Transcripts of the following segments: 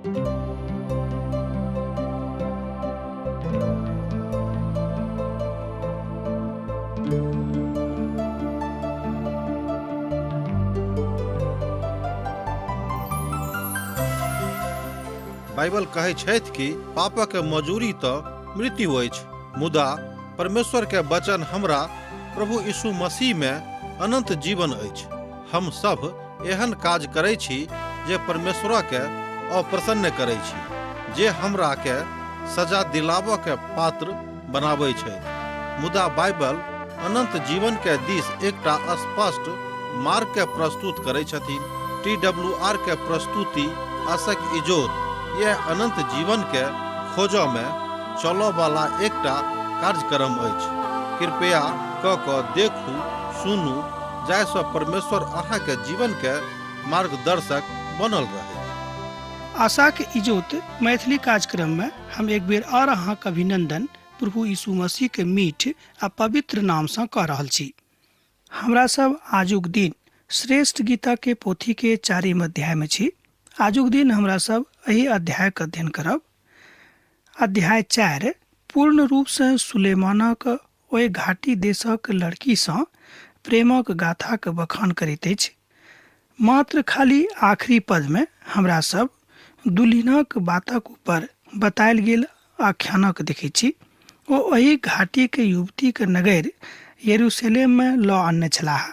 Bible कहै छथि कि पापक मजूरी तऽ मृत्यु अछि, मुदा परमेश्वर के वचन हमरा प्रभु यीशु मसीह में अनंत जीवन अछि। हम सब एहन काज करै छी जे परमेश्वर के अप्रसन्न करै छी, जे हमरा के सजा दिलाबऽ के पात्र बनाबै छथि। मुदा बाइबल अनंत जीवन के दिस एकटा स्पष्ट मार्ग के प्रस्तुत करै छथिन। टी डब्ल्यू आर के प्रस्तुति आशक इजोत यह अनंत जीवन के खोजऽ में चलऽ वाला एकटा कार्यक्रम अछि। कृपया क कऽ देखू, सुनू, जाहिसँ परमेश्वर अहाँके जीवन के मार्गदर्शक बनल रहै। आशाक इजोत मैथिली कार्यक्रम में हम एक बेर और अहाँक अभिनंदन प्रभु यीशु मसीह के मीठ आ पवित्र नाम सँ कऽ रहल छी। हमरा सब आजुक दिन श्रेष्ठ गीता के पोथी के चारिम अध्याय में छी। आजुक दिन हमरा सब एहि अध्याय के अध्ययन करब। अध्याय 4 पूर्ण रूप सँ सुलेमानक ओहि घाटी देशक लड़की सँ प्रेमक गाथाक बखान करैत अछि। मात्र खाली आखिरी पद में हमरा सब दुल्हिनक बातक ऊपर बतायल गेल आख्यानक देखैत छी। ओ ओहि घाटी के युवती के नगर यरूशलेम में लऽ आनने छलाह।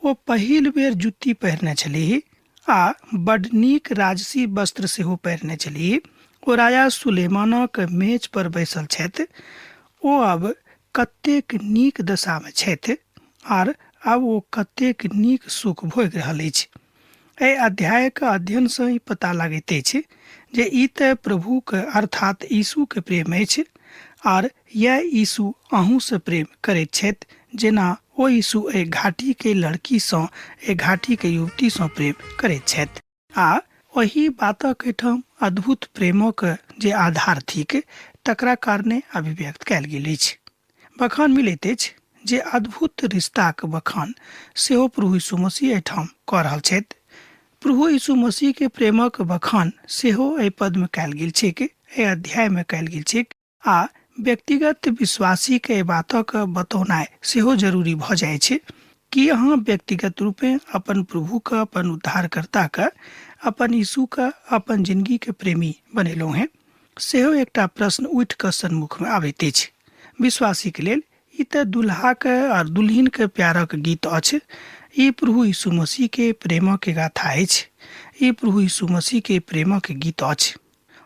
ओ पहिल बेर जुत्ती पहिरने छलीह आ बड नीक राजसी वस्त्र सेहो पहिरने छलीह। ओ राजा सुलेमानक मेज पर बैसल छथि। ओ अब कतेक नीक दशा में छथि आर आब ओ कतेक नीक सुख भोगि रहल अछि। एहि अध्यायक अध्ययन सँ ई पता लगैत अछि जे ई तऽ प्रभुक अर्थात यीशुक प्रेम अछि आर यैह यीशु अहूँ सँ प्रेम करैत छथि, जेना ओ यीशु एहि घाटी के लड़की सँ, एहि घाटी के युवती सँ प्रेम करैत छथि। आ ओहि बातक एहिठाम अद्भुत प्रेमक जे आधार थिक तकरा कारणे अभिव्यक्त कयल गेल अछि। बखान मिलैत अछि जे अद्भुत रिश्ताक बखान सेहो प्रभु यीशु मसीह एहिठाम कऽ रहल छथि। प्रभु यीशु मसीह के प्रेमक बखान सेहो एहि पद में कयल गेल छैक, एहि अध्याय में कयल गेल छैक आ व्यक्तिगत विश्वासी के एहि बातक बतौनाइ सेहो जरूरी भऽ जाइ छै कि अहाँ व्यक्तिगत रूपे अपन प्रभु के, अपन उद्धारकर्ता के, अपन यीशु के, अपन जिंदगी के प्रेमी बनेलहुँ हेँ। सेहो एकटा प्रश्न उठि कऽ सन्मुखमे आबैत अछि। विश्वासीके लेल ई तऽ दुल्हाके आर दुल्हिनके प्यारक गीत अछि। ई प्रभु यीशु मसीहके प्रेमक गाथा अछि। ई प्रभु यीशु मसीहके प्रेमक गीत अछि।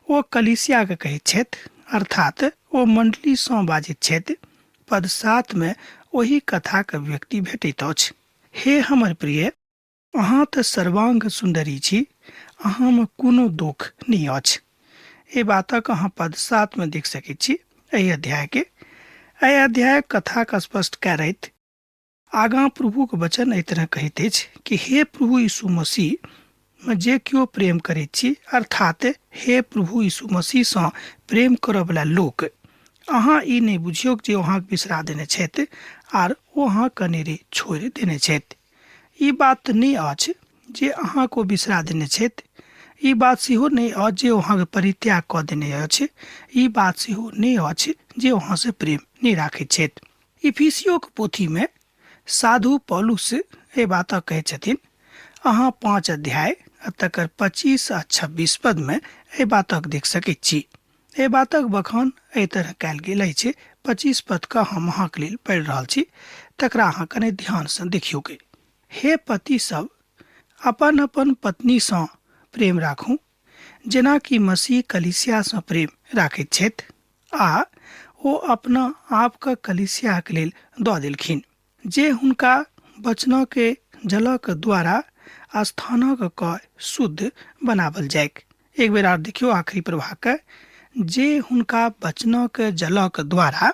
ओ कलीसियाके कहैत छथि, अर्थात ओ मण्डलीसँ बाजैत छथि। पद 7 मे ओहि कथाक व्यक्ति भेटैत अछि। हे हमर प्रिय, अहाँ तऽ सर्वांग सुन्दरी छी, अहाँमे कोनो दोख नहि अछि। एहि बातक अहाँ पद 7 मे देख सकैत छी एहि अध्यायके। एहि अध्यायक कथाक स्पष्ट करैत आगाँ प्रभुक वचन एहि तरह कहैत अछि कि हे प्रभु यीशु मसीह मे जे केओ प्रेम करैत छी, अर्थात हे प्रभु यीशु मसीहसँ प्रेम करऽवला लोक, अहाँ ई नहि बुझियौक जे ओ अहाँके बिसरा देने छथि आर ओ अहाँके अनेरे छोड़ि देने छथि। ई बात नहि अछि जे अहाँके ओ बिसरा देने छथि, ई बात सेहो नहि अछि जे ओ अहाँके परित्याग कऽ देने अछि, ई बात सेहो नहि अछि जे ओ अहाँसँ प्रेम नहि राखैत छथि। इफिसियोक पोथीमे साधु पौलुस एहि बातक कहैत छथिन। अहाँ 5 अध्याय आ तकर 25 आ 26 पदमे एहि बातक देख सकैत छी। एहि बातक बखान एहि तरह कयल गेल अछि। 25 पद के हम अहाँके लेल पढ़ि रहल छी, तकरा अहाँ कने ध्यानसँ देखियौक। हे पति सब, अपन अपन पत्नीसँ प्रेम राखू, जेना कि मसीह कलीसियासँ प्रेम राखैत छथि आ ओ अपना आपके कलीसियाके लेल दऽ देलखिन, जे हुनका वचनके जलक द्वारा स्थानक क शुद्ध बनावल जाइक। एक बेर आर देखियौ आखिरी प्रभावके, जे हुनका वचनक जलक द्वारा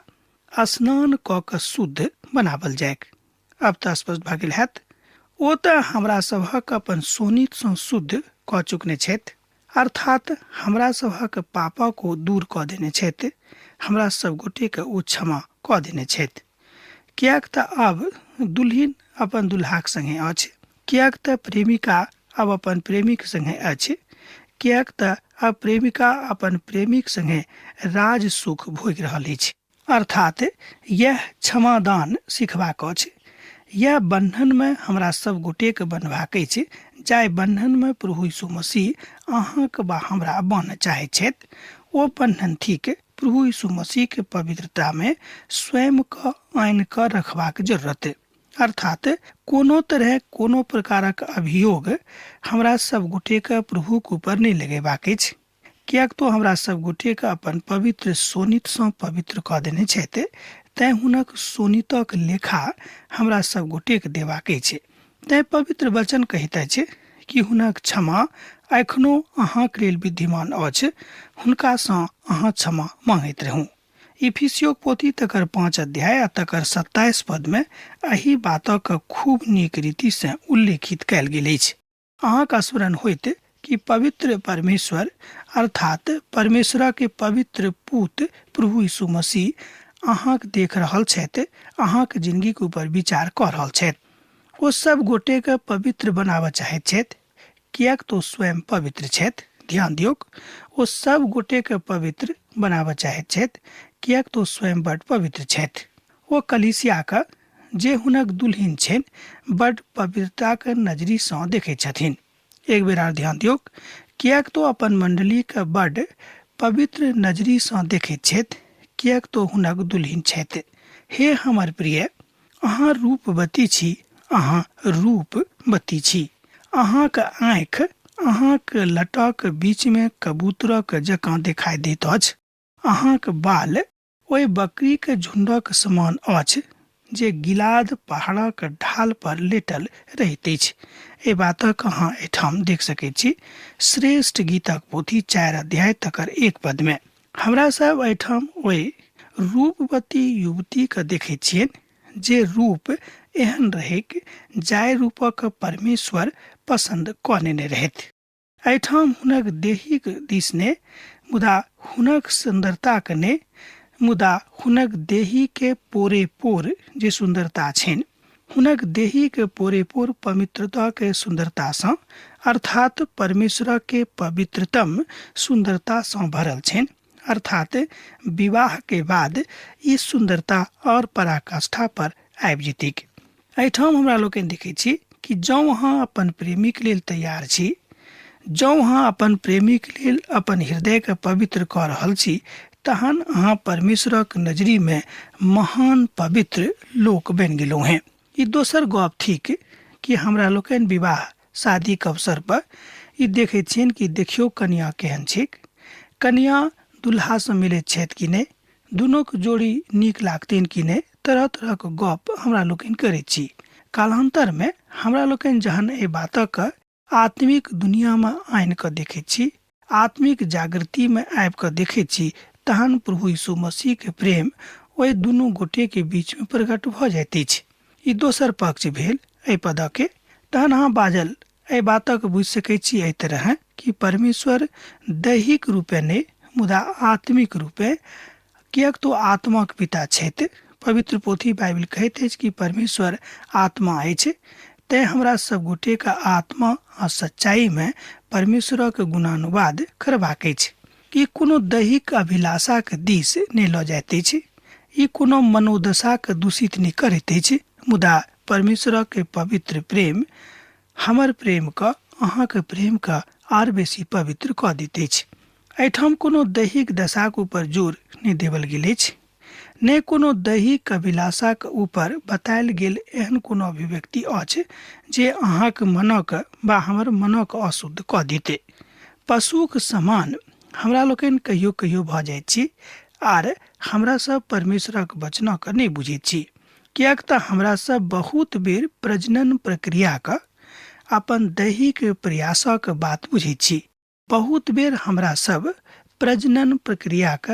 स्नान कऽ के शुद्ध बनावल जाइक। अब तऽ स्पष्ट भऽ गेल हैत, ओ तऽ हमरा सभक अपन शोणितसँ शुद्ध कऽ चुकने छथि, अर्थात हमरा सभक पापक ओ दूर कऽ देने छथि, हमरा सब गोटेके ओ क्षमा कऽ देने छथि। किएक तऽ आब दुल्हिन अपन दुल्हाक संगे अछि, किएक तऽ प्रेमिका आब अपन प्रेमीक संगे अछि, किएक तऽ आब प्रेमिका अपन प्रेमीक संगे राज सुख भोगि रहल अछि। अर्थात यैह क्षमादान सिखबाक अछि। यैह बन्धनमे हमरा सब गोटेक बन्हबाक अछि, जाहि बन्धनमे प्रभु यीशु मसीह अहाँक वा हमरा बान्हऽ चाहैत छथि। ओ बन्धन थिक प्रभु यीशु मसीहक पवित्रतामे स्वयंकेँ आनि कऽ रखबाक जरूरत। अर्थात कोनो तरहे कोनो प्रकारक अभियोग हमरा सब गोटेके प्रभुक ऊपर नहि लगेबाक अछि, किएक तो हमरा सब गोटेके अपन पवित्र शोणितसँ पवित्र कऽ देने छथि, तेँ हुनक शोणितक लेखा हमरा सब गोटेके देबाक अछि। तेँ पवित्र वचन कहैत अछि कि हुनक क्षमा एखनो अहाँक लेल विद्यमान अछि, हुनकासँ अहाँ क्षमा माँगैत रहू। इफिसियोक पोथी तकर 5 अध्याय आ तकर 27 पदमे एहि बातक खूब नीक रीतिसँ उल्लेखित कयल गेल अछि। अहाँक स्मरण होइत कि पवित्र परमेश्वर अर्थात परमेश्वरक पवित्र पूत प्रभु यीशु मसीह अहाँक देख रहल छथि, अहाँक जिंदगीक ऊपर विचार कऽ रहल छथि। ओ सब गोटेके पवित्र बनाबऽ चाहैत छथि, किएक तऽ ओ स्वयं पवित्र छथि। ध्यान दियौक, ओ सब गोटेके पवित्र बनाबऽ चाहैत छथि, किएक तऽ ओ स्वयं बड पवित्र छथि। ओ कलीसियाके, जे हुनक दुल्हिन छनि, बड पवित्रताक नजरिसँ देखैत छथिन। एक बेर आर ध्यान दियौक, किएक तऽ अपन मण्डलीके बड पवित्र नजरिसँ देखैत छथि, किएक तऽ हुनक दुल्हिन छथि। हे हमर प्रिय, अहाँ रूपवती छी, अहाँ रूपवती छी। अहाँक आँखि अहाँक लटक बीचमे कबूतरक जकाँ देखाइ दैत अछि। अहाँक बाल ओहि बकरीक झुण्डक समान अछि जे गिलाद पहाड़क ढाल पर लेटल रहैत अछि। एहि बातक अहाँ एहिठाम देख सकैत छी श्रेष्ठ गीतक पोथी 4 अध्याय तकर 1 पदमे। हमरा सब एहिठाम ओहि रूपवती युवतीके देखैत छियनि जे रूप एहन रहैक जाहि रूपक परमेश्वर पसन्द कऽ नेने रहथि। एहिठाम हुनक देहीक दिस ने, मुदा हुनक सुन्दरताक ने, मुदा हुनक देहीके पोरे पोर जे सुन्दरता छनि, हुनक देहीके पोरे पोर पवित्रताके सुन्दरतासँ अर्थात परमेश्वरके पवित्रतम सुन्दरतासँ भरल छनि। अर्थात विवाहके बाद ई सुन्दरता और पराकाष्ठा पर आबि जेतैक। एहिठाम हमरा लोकनि देखै छी कि जँ अहाँ अपन प्रेमीक लेल तैयार छी, जँ अहाँ अपन प्रेमीक लेल अपन हृदयके पवित्र कऽ रहल छी, तहन अहाँ परमेश्वरक नजरीमे महान पवित्र लोक बनि गेलहुँ हेँ। ई दोसर गप थिक कि हमरा लोकनि विवाह शादीक अवसर पर ई देखैत छियनि कि देखियौ कनियाँ केहन छैक, कनियाँ दुल्हासँ मिलैत छथि कि नहि, दुनूक जोड़ी नीक लागतनि कि नहि, तरह तरहक गप हमरा लोकनि करैत छी। कालान्तरमे हमरा लोकनि जहन एहि बातक आत्मिक दुनियामे आनि कऽ देखैत छी, आत्मिक जागृतिमे आबि कऽ देखैत छी, तहन प्रभु यीशु मसीहके प्रेम ओहि दुनू गोटेके बीचमे प्रकट भऽ जाइत अछि। ई दोसर पक्ष भेल एहि पदके। तहन अहाँ बाजल एहि बातक बुझि सकैत छी एहि तरह कि परमेश्वर दैहिक रूपे नहि मुदा आत्मिक रूपे, किएक तो आत्माक पिता छथि। पवित्र पोथी बाइबिल कहैत अछि कि परमेश्वर आत्मा अछि, तेँ हमरा सब गोटेक आत्मा आ सच्चाइमे परमेश्वरक गुणानुवाद करबाक अछि। ई कोनो दैहिक अभिलाषाक दिस नहि लऽ जाइत अछि, ई कोनो मनोदशाक दूषित नहि करैत अछि, मुदा परमेश्वरक पवित्र प्रेम हमर प्रेमके अहाँके प्रेमके आर बेसी पवित्र कऽ दैत अछि। एहिठाम कोनो दैहिक दशाक ऊपर जोर नहि देवल गेल अछि, नहि कोनो दैहिक अभिलाषाक ऊपर बतायल गेल एहन कोनो अभिव्यक्ति अछि जे अहाँक मनक वा हमर मनक अशुद्ध कऽ देतै। पशुक समान हमरा लोकनि कहियो कहियो भऽ जाइत छी आर हमरा सब परमेश्वरक वचनक नहि बुझैत छी, किएक तऽ हमरा सब बहुत बेर प्रजनन प्रक्रियाक अपन दैहिक प्रयासक बात बुझैत छी। बहुत बेर हमरा सब प्रजनन प्रक्रियाक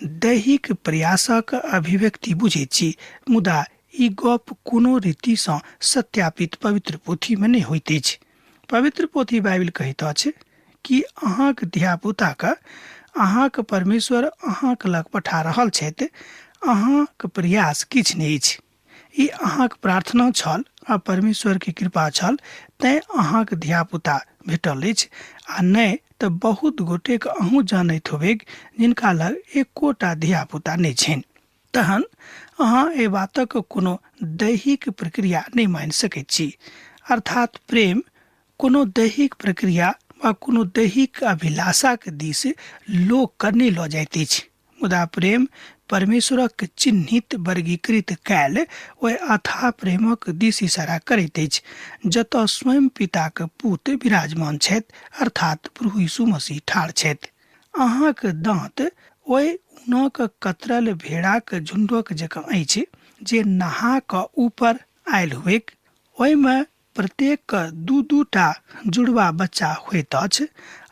दैहिक प्रयासक अभिव्यक्ति बुझैत छी, मुदा ई गप कोनो रीतिसँ सत्यापित पवित्र पोथीमे नहि होइत अछि। पवित्र पोथी बाइबिल कहैत अछि कि अहाँक धियापुताके अहाँक परमेश्वर अहाँक लग पठा रहल छथि, अहाँक प्रयास किछु नहि अछि। ई अहाँक प्रार्थना छल आ परमेश्वरके कृपा छल, तैँ अहाँक धियापुता भेटल अछि आ नहि तऽ बहुत गोटेक अहूँ जानैत होबेक जिनका लग एकोटा धियापुता नहि छनि। तहन अहाँ एहि बातक कोनो दैहिक प्रक्रिया नहि मानि सकैत छी। अर्थात प्रेम कोनो दैहिक प्रक्रिया वा कोनो दैहिक अभिलाषाक दिस लोकके नहि लऽ जाइत अछि, मुदा प्रेम परमेश्वरक चिन्हित वर्गीकृत कयल ओहि अथाह प्रेमक दिस इशारा करैत अछि जतऽ स्वयं पिताक पूत विराजमान छथि, अर्थात प्रभु यीशु मसीह ठाढ़ छथि। अहाँक दाँत ओहि ऊनक कतरल भेड़ाक झुण्डक जकाँ अछि जे नहा कऽ ऊपर आयल हुएक। ओहिमे प्रत्येकके दू दू टा जुड़वा बच्चा होइत अछि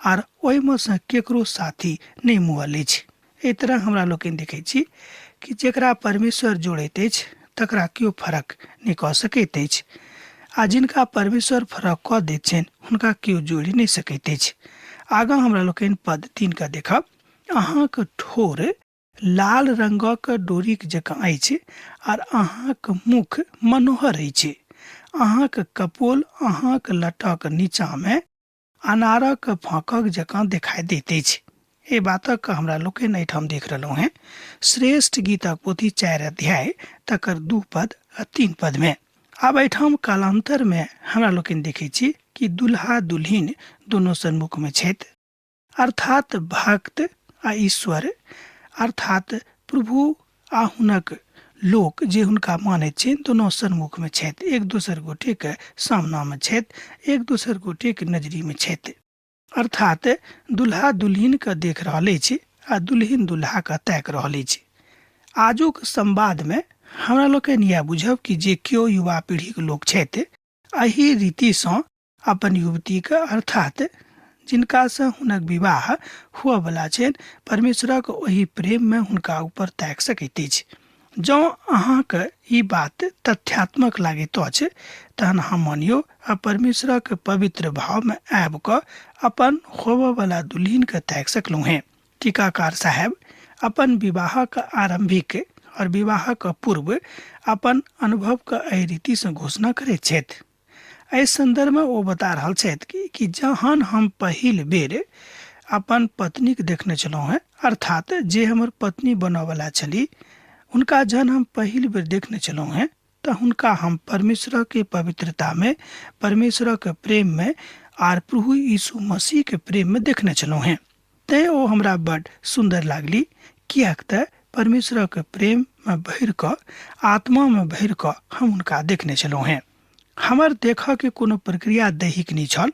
आर ओहिमे सँ केकरो साथी नहि मुअल अछि। एहि तरह हमरा लोकनि देखै छी कि जकरा परमेश्वर जोड़ैत अछि तकरा केओ फरक नहि कऽ सकैत अछि, आ जिनका परमेश्वर फरक कऽ दैत छनि हुनका केओ जोड़ि नहि सकैत अछि। आगाँ हमरा लोकनि पद 3 के देखब। अहाँक ठोर लाल रंगक डोरीक जकाँ अछि आर अहाँक मुख मनोहर अछि। अहाँक कपोल अहाँक लटक नीचाँमे अनारक फाँकक जकाँ देखाइ दैत अछि। एहि बातक हमरा लोकनि एहिठाम देख रहलहुँ हेँ श्रेष्ठ गीतक पोथी 4 अध्याय तकर 2 पद आ 3 पद में। आब एहिठाम कालांतर में हमरा लोकनि देखै छी कि दुल्हा दुल्हिन दोनों सन्मुख में छथि, अर्थात भक्त आ ईश्वर, अर्थात प्रभु आ हुनक लोक जे हुनका मानैत छनि दोनों सन्मुख में छथि, एक दोसर गोटे के सामना में छथि, एक दोसर गोटे के नजरी में छथि। अर्थात दुल्हा दुल्हिन के देख रहल अछि आ दुल्हिन दुल्हा के ताकि रहल अछि। आजुक संवाद में हमरा लोकनि इएह बुझब कि जे केओ युवा पीढ़ीक लोक छथि एहि रीतिसँ अपन युवतीके, अर्थात जिनकासँ हुनक विवाह हुअवला छनि, परमेश्वरक ओहि प्रेममे हुनका ऊपर ताकि सकैत अछि। जँ अहाँके ई बात तथ्यात्मक लागैत अछि तहन अहाँ मानियौ आ परमेश्वरक पवित्र भावमे आबि कऽ अपन होबयवला दुल्हिनके ताकि सकलहुँ हेँ। टीकाकार साहेब अपन विवाहक आरंभिक और विवाहक पूर्व अपन अनुभवके एहि रीतिसँ घोषणा करैत छथि। एहि सन्दर्भमे ओ बता रहल छथि कि जहन हम पहिल बेर अपन पत्नीके देखने छलहुँ हेँ, अर्थात जे हमर पत्नी बनयवला छली, हुनका जहन हम पहिल बेर देखने छलहुँ हेँ तऽ हुनका हम परमेश्वरके पवित्रतामे, परमेश्वरक प्रेममे आर प्रभु यीशु मसीहके प्रेममे देखने छलहुँ हेँ। तैँ ओ हमरा बड सुन्दर लागली, किएक तऽ परमेश्वरक प्रेममे भरि कऽ, आत्मामे भरि कऽ हम हुनका देखने छलहुँ हेँ। हमर देखऽके कोनो प्रक्रिया दैहिक नहि छल।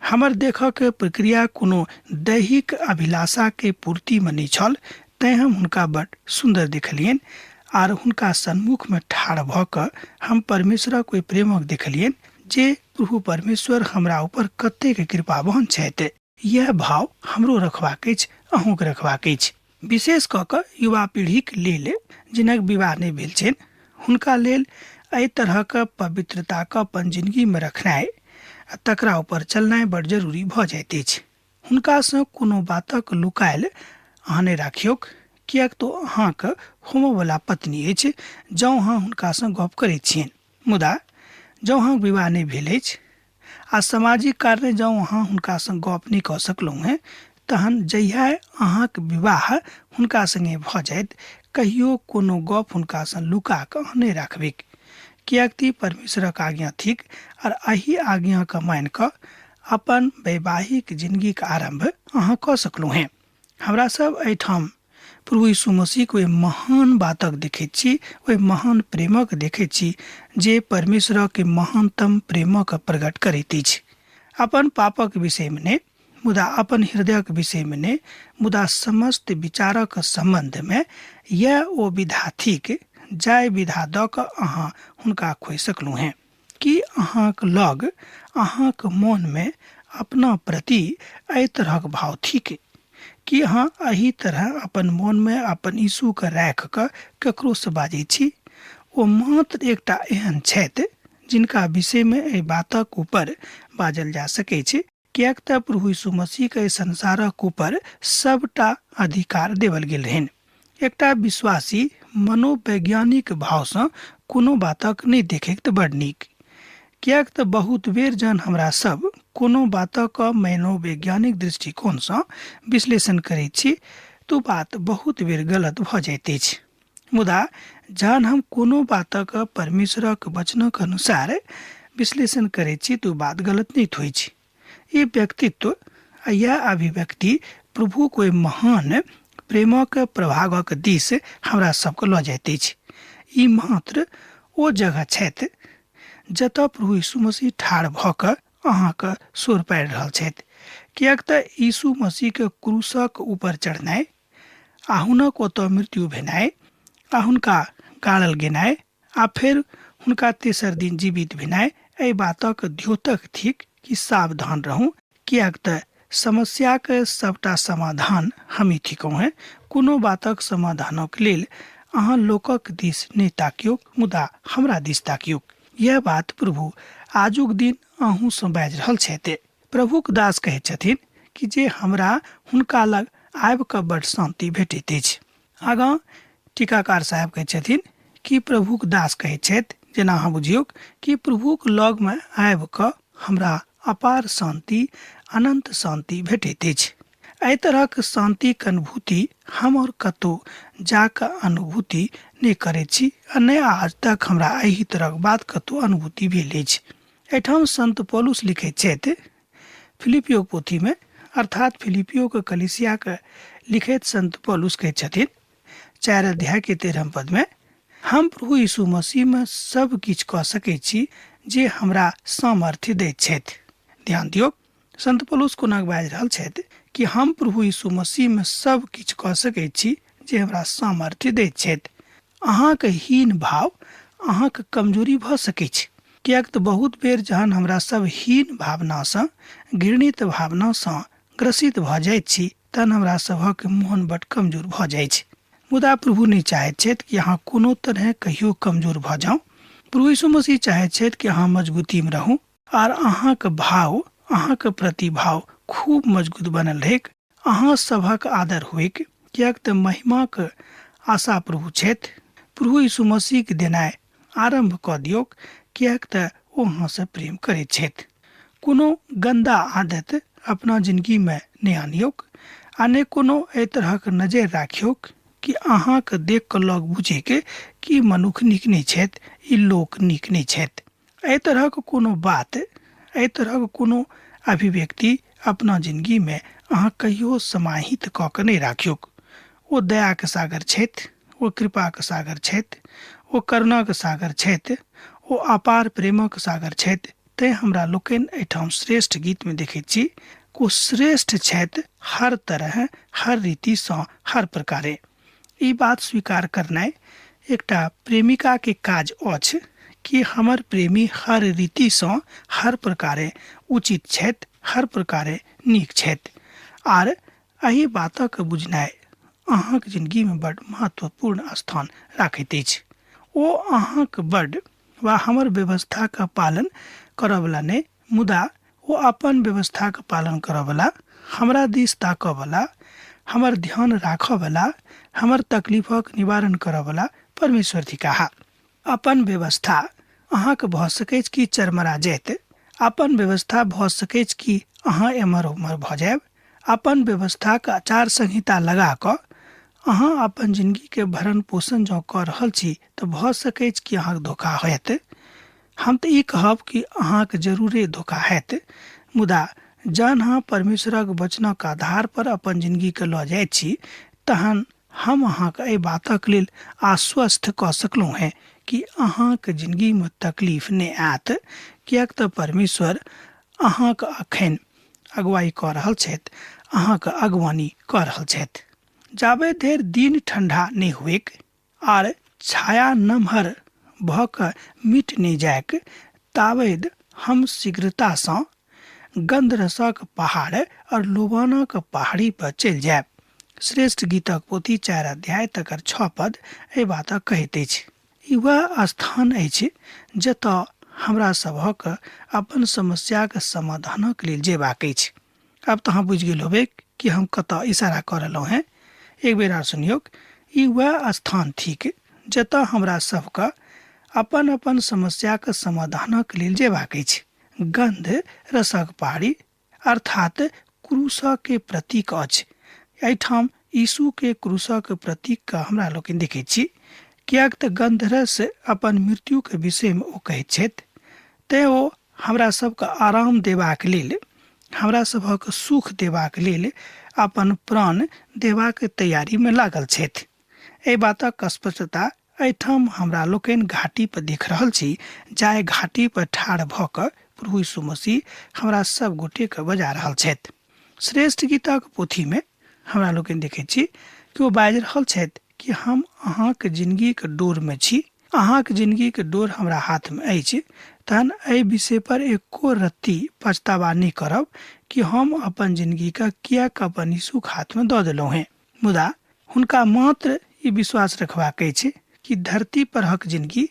हमर देखऽके प्रक्रिया कोनो दैहिक अभिलाषाके पूर्तिमे नहि छल, तैँ हम हुनका बड सुन्दर देखलियनि आर हुनका सन्मुखमे ठाढ़ भऽ कऽ हम परमेश्वरक ओहि प्रेमक देखलियनि जे प्रभु परमेश्वर हमरा ऊपर कतेक कृपावान छथि। यैह भाव हमरो रखबाक अछि, अहूँके रखबाक अछि। विशेष कऽ कऽ युवा पीढ़ीक लेल जिनक विवाह नहि भेल छनि हुनका लेल एहि तरहक पवित्रताके अपन जिनगीमे रखनाइ आ तकरा ऊपर चलनाइ बड़ जरूरी भऽ जाइत अछि। हुनकासँ कोनो बातक लुकायल अहाँ नहि राखियौक, किएक तऽ अहाँके होमयवला पत्नी अछि जँ अहाँ हुनकासँ गप करैत छियनि। मुदा जँ अहाँक विवाह नहि भेल अछि आ सामाजिक कारणे जँ अहाँ हुनकासँ गप नहि कऽ सकलहुँ हेँ, तहन जहिया अहाँक विवाह हुनका सङ्गे भऽ जायत, कहियो कोनो गप हुनकासँ लुका कऽ अहाँ नहि राखबैक, किएक तऽ ई परमेश्वरक आज्ञा थिक आर एहि आज्ञाकेँ मानि कऽ अपन वैवाहिक जिनगीक आरम्भ अहाँ कऽ सकलहुँ हेँ। हमरा सब एहिठाम प्रभु यीशु मसीहक ओहि महान बातक देखैत छी, ओहि महान प्रेमक देखैत छी जे परमेश्वरक महानतम प्रेमक प्रकट करैत अछि। अपन पापक विषयमे नहि, मुदा अपन हृदयक विषयमे नहि, मुदा समस्त विचारक सम्बन्धमे यैह ओ विधा थिक जाहि विधा दऽ कऽ अहाँ हुनका खोजि सकलहुँ हेँ। की अहाँक लग अहाँक मोनमे अपना प्रति एहि तरहक भाव थिक? की अहाँ एहि तरह अपन मोनमे अपन यीशुके राखि कऽ ककरोसँ बाजैत छी? ओ मात्र एकटा एहन छथि जिनका विषयमे एहि बातक ऊपर बाजल जा सकैछ, किएक तऽ प्रभु यीशु मसीहके एहि संसारक ऊपर सबटा अधिकार देवल गेल रहनि। एकटा विश्वासी मनोवैज्ञानिक भावसँ कोनो बातक नहि देखैक तऽ बड़ नीक, किएक तऽ बहुत बेर जहन हमरा सब कोनो बातक मनोवैज्ञानिक दृष्टिकोणसँ विश्लेषण करैत छी तऽ बात बहुत बेर गलत भऽ जाइत अछि। मुदा जहन हम कोनो बातक परमेश्वरक वचनक अनुसार विश्लेषण करैत छी तऽ बात गलत नहि होइ छै। ई व्यक्तित्व आ यह अभिव्यक्ति प्रभुक ओहि महान प्रेमक प्रभावक दिस हमरा सबके लऽ जाइत अछि। ई मात्र ओ जगह छथि जतऽ प्रभु यीशु मसीह ठाढ़ भऽ कऽ अहाँके सोर पाड़ि रहल छथि, किएक तऽ यीशु मसीहके क्रूसक ऊपर चढ़नाइ आ हुनक ओतऽ मृत्यु भेनाइ आ हुनका गाड़ल गेनाइ आ फेर हुनका तेसर दिन जीवित भेनाइ एहि बातक द्योतक थिक कि सावधान रहू, किएक तऽ समस्याक सबटा समाधान हमही थिकहुँ हेँ। कोनो बातक समाधानक लेल अहाँ लोकक दिस नहि ताकियौक, मुदा हमरा दिस ताकियौक। यह बात प्रभु आजुक दिन अहूँसँ बाजि रहल छथि। प्रभुक दास कहैत छथिन कि जे हमरा हुनका लग आबि कऽ बड्ड शान्ति भेटैत अछि। आगाँ टीकाकार साहेब कहैत छथिन कि प्रभुक दास कहैत छथि, जेना अहाँ बुझियौक कि प्रभुक लगमे आबि कऽ हमरा अपार शान्ति, अनन्त शान्ति भेटैत अछि। एहि तरहक शान्तिक अनुभूति हम आओर कतहु जा कऽ अनुभूति नहि करैत छी आ नहि आज तक हमरा एहि तरहक बात कतहु अनुभूति भेल अछि। एहिठाम संत पौलुस लिखैत छथि फिलिपियोक पोथीमे, अर्थात फिलिपियोक कलीसियाक लिखैत संत पौलुस कहैत छथिन 4 अध्याय के 13 पद में, हम प्रभु यीशु मसीह में सब किछु कऽ सकैत छी जे हमरा सामर्थ्य दैत छथि। ध्यान दियौ, संत पौलुस कोना बाजि रहल छथि कि हम प्रभु यीशु मसीह में सब किछु कऽ सकैत छी जे हमरा सामर्थ्य दैत छथि। अहाँके हीन भाव अहाँके कमजोरी भऽ सकैत छै, किएक तऽ बहुत बेर जहन हमरा सब हीन भावनासँ, घृणित भावनासँ ग्रसित भऽ जाइत छी तहन हमरा सभक मोन बड कमजोर भऽ जाइ छै। मुदा प्रभु नहि चाहैत छथि कि अहाँ कोनो तरहे कहियो कमजोर भऽ जाउ। प्रभु यीशु मसीह चाहैत छथि कि अहाँ मजबूतीमे रहू आर अहाँके भाव, अहाँके प्रतिभाव खूब मजबूत बनल रहैक, अहाँ सभक आदर होइक, किएक तऽ महिमाक आशा प्रभु छथि। प्रभु यीशु मसीहके देनाइ आरम्भ कऽ दियौक, किएक तऽ ओ अहाँसँ प्रेम करैत छथि। कोनो गन्दा आदत अपना जिनगीमे नहि आनियौक आ नहि कोनो एहि तरहक नजरि राखियौक कि अहाँके देख कऽ लोक बुझैके कि मनुख नीक नहि छथि, ई लोक नीक नहि छथि। एहि तरहक कोनो बात, एहि तरहक कोनो अभिव्यक्ति अपना जिनगीमे अहाँ कहियो समाहित कऽ कऽ नहि राखियौक। ओ दयाके सागर छथि, ओ कृपाके सागर छथि, ओ करुणाके सागर छथि, ओ अपार प्रेमक सागर छथि। तैं हमरा लोकनि एहिठाम श्रेष्ठ गीतमे देखैत छी ओ श्रेष्ठ छथि हर तरह, हर रीतिसँ, हर प्रकारे। ई बात स्वीकार करनाइ एकटा प्रेमिकाके काज अछि कि हमर प्रेमी हर रीतिसँ, हर प्रकारे उचित छथि, हर प्रकारे नीक छथि। आर एहि बातक बुझनाइ अहाँक जिनगीमे बड महत्वपूर्ण स्थान राखैत अछि। ओ अहाँक बड वा हमर व्यवस्थाक पालन करऽवला नहि, मुदा ओ अपन व्यवस्थाक पालन करऽवला, हमरा दिस ताकऽवला, हमर ध्यान राखऽवला, हमर तकलीफक निवारण करऽवला परमेश्वर थिकाह। अपन व्यवस्था अहाँके भऽ सकैछ कि चरमरा जायत, अपन व्यवस्था भऽ सकैछ कि अहाँ एम्हर ओम्हर भऽ जायब। अपन व्यवस्थाक आचार संहिता लगा कऽ अहाँ अपन जिनगीके भरण पोषण जँ कऽ रहल छी तऽ भऽ सकैछ कि अहाँके धोखा होयत। हम तऽ ई कहब कि अहाँके जरूरे धोखा हैत, मुदा जहन अहाँ परमेश्वरक वचनक आधार पर अपन जिनगीके लऽ जाइत छी तहन हम अहाँके एहि बातक लेल आश्वस्त कऽ सकलहुँ हेँ कि अहाँके जिनगीमे तकलीफ नहि आयत, किएक तऽ परमेश्वर अहाँके अखन अगुवाई कऽ रहल छथि, अहाँके अगवानी कऽ रहल छथि। जाबे धरि दिन ठंडा नहि हुएक आर छाया नमहर भऽ कऽ मिट नहि जाइक ताबैद हम शीघ्रतासँ गन्धरसक पहाड़ और लोबानक पहाड़ी पर चलि जायब। श्रेष्ठ गीतक पोथी 4 अध्याय तकर 6 पद एहि बातक कहैत अछि। ई वएह स्थान अछि जतऽ हमरा सभक अपन समस्याक समाधानक लेल जेबाक अछि। आब तऽ अहाँ बुझि गेल होबै कि हम कतऽ इशारा कऽ रहलहुँ हेँ। एक बेर आर सुनियौक, ई वएह स्थान थिक जतऽ हमरा सभके अपन अपन समस्याक समाधानक लेल जेबाक अछि। गन्ध रसक पहाड़ी अर्थात क्रूसके प्रतीक अछि। एहिठाम यीशुके क्रूसक प्रतीकके हमरा लोकनि देखैत छी, किएक तऽ गन्धरस अपन मृत्युके विषयमे ओ कहैत छथि। तेँ ओ हमरा सबके आराम देबाक लेल, हमरा सभक सुख देबाक लेल अपन प्राण देबाक तैयारीमे लागल छथि। एहि बातक स्पष्टता एहिठाम हमरा लोकनि घाटी पर देख रहल छी, जाहि घाटी पर ठाढ़ भऽ कऽ प्रभु यीशु मसीह हमरा सब गोटेके बजा रहल छथि। श्रेष्ठ गीतक पोथीमे हमरा लोकनि देखैत छी कि ओ बाजि रहल छथि कि हम अहाँके जिनगीके डोरमे छी, अहाँके जिनगीके डोर हमरा हाथमे अछि, तहन एहि विषय पर एको रत्ती पछतावा नहि करब कि हम अपन जिनगीके किएक अपन यीशुके हाथमे दऽ देलहुँ हेँ। मुदा हुनका मात्र ई विश्वास रखबाक अछि कि धरती परहक जिनगी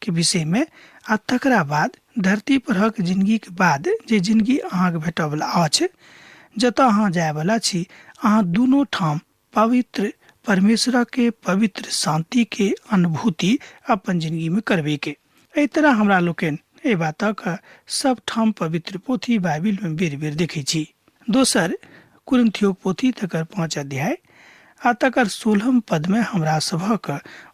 के विषयमे आ तकरा बाद धरती परहक जिनगीके बाद जे जिनगी अहाँके भेटयवला अछि, जतऽ अहाँ जायवला छी, अहाँ दुनू ठाम पवित्र परमेश्वरके पवित्र शान्तिके अनुभूति अपन जिनगीमे करबैके। एहि तरह हमरा लोकनि एहि बातक सब ठाम पवित्र पोथी बाइबिलमे बेर बेर देखै छी। दोसर कुरिन्थियोक पोथी तकर 5 अध्याय आ तकर 16 पदमे हमरा सभक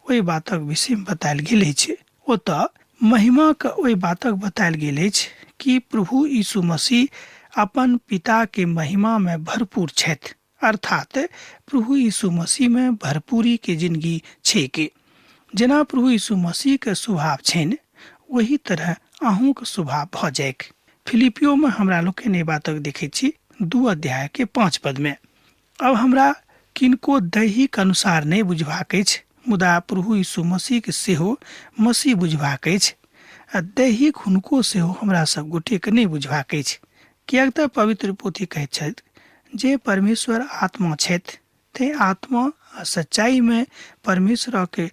ओहि बातक विषयमे बतायल गेल अछि। ओतऽ महिमाक ओहि बातक बतायल गेल अछि कि प्रभु यीशु मसीह अपन पिताके महिमामे भरपूर छथि, अर्थात प्रभु यीशु मसीहमे भरपूरीके जिनगी छैक। जेना प्रभु यीशु मसीहके स्वभाव छनि ओही तरह अहूँके स्वभाव भऽ जाइक। फिलिपियोमे हमरा लोकनि एहि बातक देखैत छी 2 अध्याय के 5 पदमे। अब हमरा किनको दैहिक अनुसार नहि बुझबाक अछि, मुदा प्रभु यीशु मसीहके सेहो मसीह बुझबाक अछि, आ दैहिक हुनको सेहो हमरा सब गोटेके नहि बुझबाक अछि। किएक तऽ पवित्र पोथी कहैत छथि जे परमेश्वर आत्मा छथि, तेँ आत्मा आ सच्चाइमे परमेश्वरके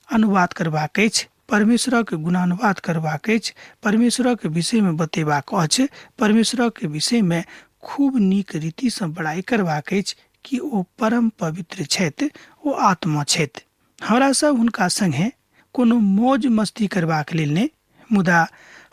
अनुवाद करबाक अछि, परमेश्वरके गुणानुवाद करबाक अछि, परमेश्वरके विषयमे बतेबाक अछि, परमेश्वरके विषयमे खूब नीक रीतिसँ बड़ाइ करबाक अछि कि ओ परम पवित्र छथि, ओ आत्मा छथि। हमरा सब हुनका संगे कोनो मौज मस्ती करबाक लेल नहि, मुदा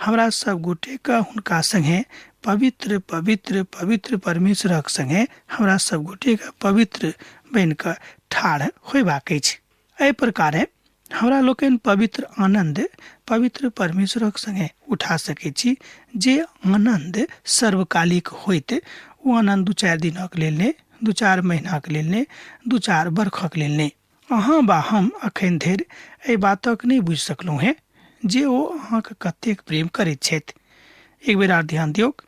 हमरा सब गोटेके हुनका संगे पवित्र पवित्र पवित्र परमेश्वरक संगे हमरा सब गोटेके पवित्र बनि कऽ ठाढ़ होयबाक अछि। एहि प्रकारे हमरा लोकनि पवित्र आनन्द पवित्र परमेश्वरक संगे उठा सकैत छी, जे आनन्द सर्वकालिक होइत। ओ आनन्द 2-4 दिनक लेल नहि, 2-4 महीनाक लेल नहि, 2-4 बरखक लेल नहि। अहाँ बा हम अखन धरि एहि बातक नहि बुझि सकलहुँ हेँ जे ओ अहाँके कतेक प्रेम करैत छथि। एक बेर आर ध्यान दियौक,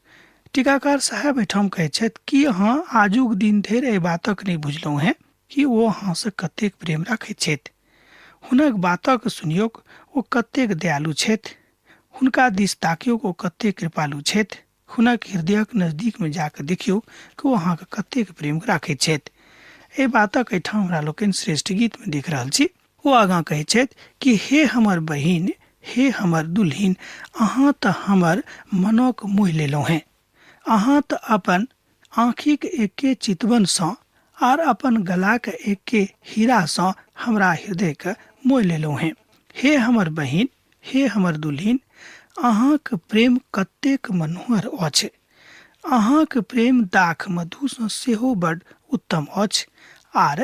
टीकाकार साहेब एहिठाम कहैत छथि कि अहाँ आजुक दिन धरि एहि बातक नहि बुझलहुँ हेँ कि ओ अहाँसँ कतेक प्रेम राखैत छथि। हुनक बातक सुनियौक, ओ कतेक दयालु छथि। हुनका दिस ताकियौक, ओ कतेक कृपालु छथि। हुनक हृदयक नजदीकमे जाकऽ देखियौ कि ओ अहाँके कतेक प्रेम राखैत छथि। एहि बातक एहिठाम हमरा लोकनि श्रेष्ठ गीतमे देख रहल छी। ओ आगाँ कहैत छथि कि हे हमर बहिन, हे हमर दुल्हिन, अहाँ तऽ हमर मनक मोहि लेलहुँ हेँ। अहाँ तऽ अपन आँखिक एके चितवनसँ आर अपन गलाक एके हीरासँ हमरा हृदयके मोहि लेलहुँ हेँ। हे हमर बहिन, हे हमर दुल्हिन, अहाँक प्रेम कतेक मनोहर अछि। अहाँक प्रेम दाख मधुसँ सेहो बड उत्तम अछि, आर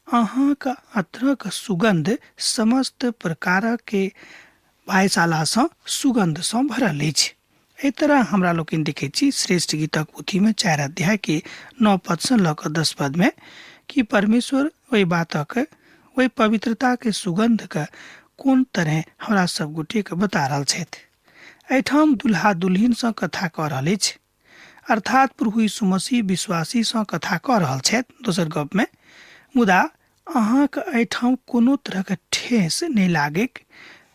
अहाँक अत्रक सुगन्ध समस्त प्रकारके भायशालासँ सुगन्धसँ भरल अछि। एहि तरह हमरा लोकनि देखैत छी श्रेष्ठ गीतक पोथीमे 4 अध्याय के 9 पदसँ लऽ कऽ 10 पदमे कि परमेश्वर ओहि बातक, ओहि पवित्रताके सुगन्धके कोन तरहे हमरा सब गोटेके बता रहल छथि। एहिठाम दुल्हा दुल्हिनसँ कथा कऽ रहल अछि, अर्थात प्रभु यीशु मसीह विश्वासीसँ कथा कऽ रहल छथि दोसर गपमे। मुदा अहाँके एहिठाम कोनो तरहके ठेस नहि लागैक,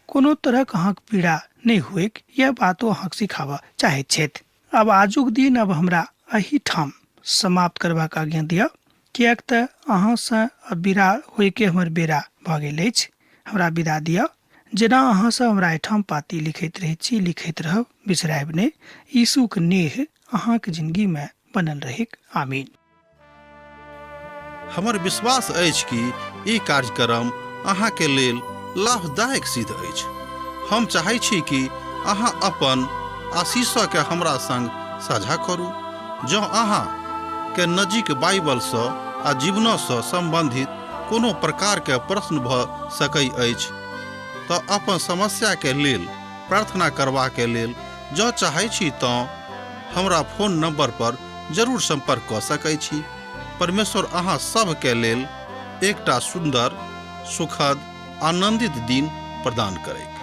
कोनो तरहक अहाँके पीड़ा नहि होइक, यह बातो अहाँके सिखाबऽ चाहैत छथि। अब आजुक दिन अब हमरा एहिठाम समाप्त करबाक आज्ञा दिअ, किएक तऽ अहाँसँ अब विदा होइके हमर बेरा भऽ गेल अछि। हमरा विदा दिअ। जेना अहाँ सब हमरा एहिठाम पाती लिखैत रहैत छी, लिखैत रहब, बिसरायब नहि। यीशुक नेह अहाँके जिनगीमे बनल रहैक। आमीन। हमर विश्वास अछि कि ई कार्यक्रम अहाँके लेल लाभदायक सिद्ध अछि। हम चाहै छी कि अहाँ अपन आशीषके हमरा संग साझा करू। जँ अहाँ के नजीक बाइबलसँ आ जीवनसँ सम्बन्धित कोनो प्रकारके प्रश्न भऽ सकै अछि तऽ अपन समस्याके लेल प्रार्थना करबाके लेल जँ चाहै छी तँ हमरा फोन नंबर पर जरूर संपर्क कऽ सकै छी। परमेश्वर अहाँ सभके लेल एकटा सुन्दर, सुखद, आनंदित दिन प्रदान करैक।